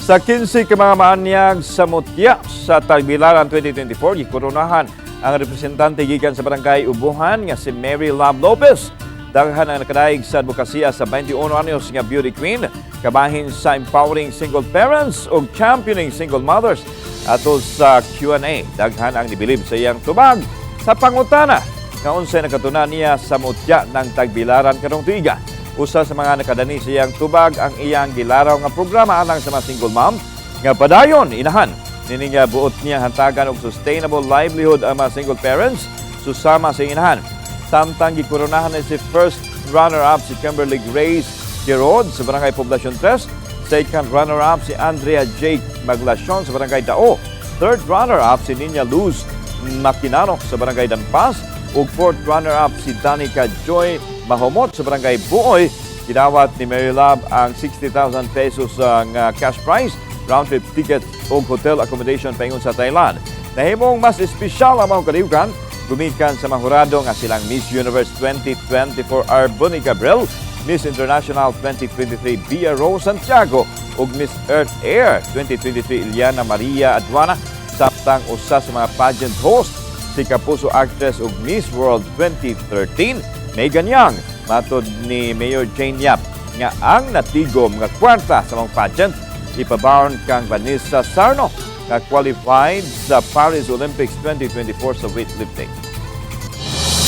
Sa 15 ka mga maanyag sa mutya sa Tagbilaran 2024, gikoronahan ang representante gikan sa Barangay Ubuhan nga si Mary Love Lopez. Daghan ang nakadaig sa advokasya sa 21 anyos nga beauty queen, kabahin sa empowering single parents ug championing single mothers. Ato sa Q&A, daghan ang nibilib sa iyang tubag sa pangutana nga unsay nakatuna niya sa mutya ng Tagbilaran karong tuiga. Usa sa mga nakadani sa iyang tubag ang iyang gilaraw nga programa alang sa mga single mom nga padayon inahan. Nini nga buot niya hantagan og sustainable livelihood ang mga single parents susama sa inahan. Samtang gikoronahan ni si first runner-up si Kimberly Grace Gerod sa Barangay Poblacion 3, second runner-up si Andrea Jake Maglacion sa Barangay Dao, third runner-up si Nina Luz Makinano sa Barangay Dampas, ug fourth runner-up si Danica Joy Mahomot sa Barangay Buoy. Gidawat ni Mary Love ang ₱60,000 ang cash prize, round trip ticket ug hotel accommodation paingon sa Thailand. Nahimong mas espesyal ang mga kalihukan gumikan sa mga hurado nga silang Miss Universe 2024 R'Bonney Gabriel, Miss International 2023 Bia Rose Santiago ug Miss Earth Air 2023 Yllana Maria Aduana, samtang usa sa mga pageant host si Kapuso actress ug Miss World 2013 Megan Young. Matod ni Mayor Jane Yap nga ang natigom nga kwarta sa mga pageant ipabaon kang Vanessa Sarno nga qualified sa Paris Olympics 2024 sa weightlifting.